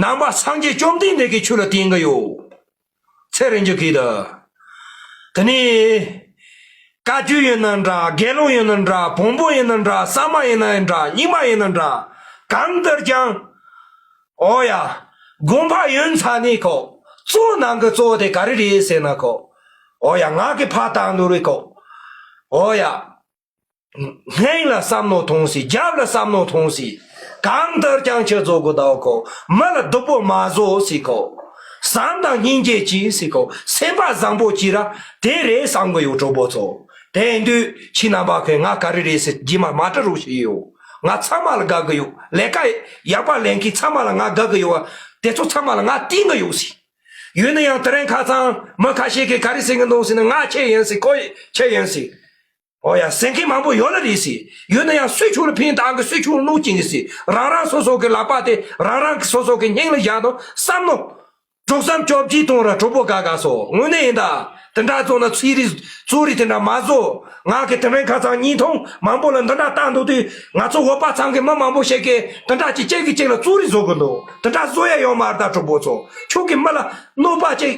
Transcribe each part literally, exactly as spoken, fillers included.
ནང་པ་སངས་རྒྱས་བཅོམ་ལྡན་འདས་ཀྱི་ཆོས་ལ་བརྟེན་གི་ཡོད། ཚེ་རིང་ཅིག་གིས་ད། དེ་ནས། བཀའ་བརྒྱུད་ཡིན་ན་འདྲ། དགེ་སློང་ཡིན་ན་འདྲ། བོན་པོ་ཡིན་ན་འདྲ། གསར་མ་ཡིན་ན་འདྲ། རྙིང་མ་ཡིན་ན་འདྲ། གང་ལྟར་ཀྱང་། ཨོ་ཡ། དགོན་པ་ཡིན་ཚ་ནས་ཁོ། གཙོ་ནང་གི་གཙོ་དེ་ག་རེ་རེད་ཟེར་ན་ཁོ། ཨོ་ཡ། ང་གི་ཕ་དང་ནོར་བའི་ཁོ། ཨོ་ཡ། སྔན་ལ་བསམ་མནོ་ཐོང་སྲིད། རྒྱབ་ལ་བསམ་མནོ་ཐོང་སྲིད། གང་ལྟར་ཀྱང་ཁྱེད་ཚོ་གི་ཟླ་ཁོ། མི་ལ་སྡུག་པོ་མ་བཟོ་ཟེར་ཁོ། བྱམས་དང་སྙིང་རྗེ་གྱིས་ཟེར་ཁོ། སེམས་པ་བཟང་པོ་གྱིས་ར་དེ་རེད་བསམ་གི་ཡོད་གྲོགས་པོ་ཚོ། དེ་ཡིན་དུས་ཁྱེད་རྣམ་པ་ཁོས་ང་ག་རེ་རེད་ཟེར་རྗེས་མ་མ་དྲི་རོགས་ཞུས་ཡོད། ང་ཚང་མ་ལ་དགའ་གི་ཡོད། ལས་ཀ་ཡག་པ་ལས་མཁན་ཚང་མ་ལ་ང་དགའ་གི་ཡོད། དེ་ཚོ་ཚང་མ་ལ་ང་བརྟེན་གི་ཡོད་ཟེར། ཡོད་ན་ཡང་དེ་རིང་ཁ་སང་མི་ཁ་ཤས་ཀྱིས་ག་རེ་ཟེར་གི་འདུག་ཟེར་ན། ང་ཁྱེད་ཡིན་ཟེར། ཁོ་ཁྱེད་ཡིན་ཟེར། ཨོ་ཡ། ཟེར་མཁན་མང་པོ་ཡོད་ལ་རེད་ཟེར། ཡོད་ན་ཡང་སུས་ཁྱོད་ལ་ཕན་བཏགས་གི། སུས་ཁྱོད་ལ་གནོད་སྐྱེལ་གི་ཟེར། རང་རང་སོ་སོ་གི་ལག་པ་དེ་རང་རང་གི་སོ་སོ་གི་སྙིང་ལ་བཞག་དང་བསམ་མནོ། གྲོགས་བསམ་སྐྱོབ་ཀྱིས་གཏོང་ར་གྲོགས་པོ་དགའ་དགའ་སོ། དངོས་གནས་ཡིན་ད། དེ་འདྲ་བཙོག་ན་ཚིག་རིས་གཙོ་རིས་དེ་འདྲ་མ་བཟོ། ང་གི་དེ་རིང་ཁ་སང་བརྙན་ཐུང་མང་པོ་ལ་འདི་འདྲ་བཏང་འདུག་དུས། ང་ཚོ་བོད་པ་ཚང་གི་མི་མང་པོ་ཞིག་གིས་དེ་འདྲ་ཅིག་གཅིག་གིས་གཅིག་ལ་གཙོ་རིས་བཟོ་གི་འདུག་དེ་འདྲ་བཟོ་ཡ་ཡོད་མ་རེད་ད་གྲོགས་པོ་ཚོ། ཁྱོད་ཀྱིས་མི་ལ་གནོད་པ་ཅིག་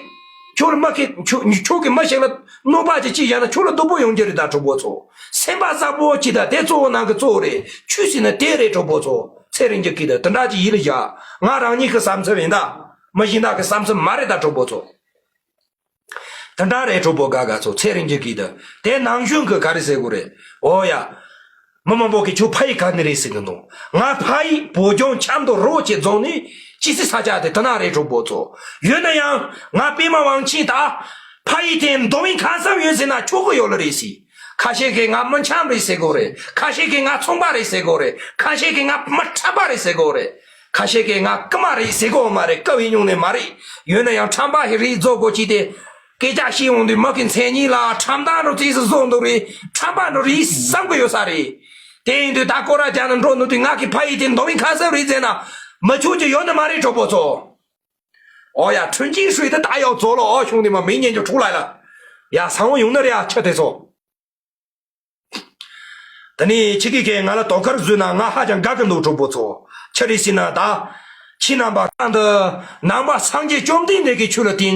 ཁྱོད་ལ་མི་གི་ཁྱོད་ཁྱོད་ཀྱི་མི་ཞིག་ལ་གནོད་པ་ཅིག་ཅིག་བྱས་ན་ཁྱོད་ལ་སྡུག་པོ་ཡོང་རྒྱུ་རེད་ད་གྲོགས་པོ་ཚོ། སེམས་པ་གསར་པོ་ཅིག་ད། དེ་གཙོ་བོ་ནང་གི་གཙོ་བོ་རེད། ཆོས་ཟེར་ན་དེ་རེད་གྲོགས་པོ་ཚོ། ཚེ་རིང་ཅིག་གིས་ད་དེ་འདྲ་ཅིག་ཡིད་ལ་བཞག་ང་རང་ཉིད་ཀྱི་བསམ་ཚུལ་ཡིན་ད། མི་གཞན་དག་གི་བསམ་ཚུལ་མ་རེད་ད་གྲོགས་པོ་ཚོ། དེ་འདྲ་རེད་གྲོགས་པོ་དགའ་དགའ་ཚོ། ཚེ་རིང་ཅིག་གིས་ད་དེ་ནང་གཞུང་གི་ག་རེ་ཟེར་དགོས་རེད། ཨོ་ཡ། མི་མང་པོ་གིས་ཁྱོད་ཕ་ཡུལ་ག་ནས་རེད་ཟེར་གི་འདུག་ང་ཕ་ཡུལ་བོད་ལྗོངས་ཆབ་མདོ་རི་བོ་ཆེ་རྫོང་ནས། སྐྱེ་སའི་ས་ཆ་དེ་དེ་ན་རེད་གྲོགས་པོ་ཚོ། ཡོད་ན་ཡང་ང་པད་མ་དབང་ཆེན་ད་ཕ་ཡུལ་དེ་མདོ་སྨད་ཁམས་གསུམ་ཡོད་ཟེར་ན་ཆོག་གི་ཡོད་ལ་རེད་ཟེར། ཁ་ཤས་ཀྱིས་ང་མི་འཆམ་རེད་ཟེར་གོ་རེད། ཁ་ཤས་ཀྱིས་ང་ཚོང་པ་རེད་ཟེར་གོ་རེད། ཁ་ཤས་ཀྱིས་ང་མི་ཁྲམ་པ་རེད་ཟེར་གོ་རེད། ཁ་ཤས་ཀྱིས་ང་རྐུ་མ་རེད་ཟེར་གོ་མ་རེད། རྐུ་བའི་ཉུང་ནས་མ་རེད། ཡོད་ན་ཡང་ཁྲམ་པ་ཞིག་རེད་བཟོ་དགོས་ཀྱི་དེ། སྐད་ཆ་བཤད་འོང་དུས་མི་གི་མཚན་སྙན་ལ་ཁྲམ་ཐང་རུ་རྩིས་སུ་བཟོ་འདུག་རེད། ཁྲམ་པ་འདྲ་རེད་བསམ་གི་ཡོད་ས་རེད། དེ་ཡིན་དུས་ད་སྐོར་ར་རྒྱག་ན་འགྲོ་ནུས་དུས། ང་གི་ཕ་ཡུལ་དེ་མདོ་སྨད་ཁམས་གསུམ་རེད་ཟེར་ན་མི་ཆོག་རྒྱུ་ཡོད་ནི་མ་རེད་གྲོགས་པོ་ཚོ། ཨོ་ཡ། ཁྲུན་ཅིང་ཧྲུའེ་དེ་ད་ཡག་བཙོག་ལོ། ཨོ་གཞུང་དེ་མ་མིང་ཉན་རྒྱུ་འཕྲོ་ལ་ལ། ཡ་བཟང་བོ་ཡོང་ནི་རེད་ཡ་ཁྱོད་དེ་ཚོ། དེ་ནས་ཁྱེད་ཀྱིས་ང་ལ་དོ་ཁུར་བཟོས་ན་ང་ཧ་ཅང་དགའ་གི་འདུག་གྲོགས་པོ་ཚོ། ཆི་རེད་ཟེར་ན་ད། ཁྱེད་རྣམ་པ་གང་དུ་ནང་པ་སངས་རྒྱས་བཅོམ་ལྡན་འདས་ཀྱི་ཆོས་ལ་བརྟེན།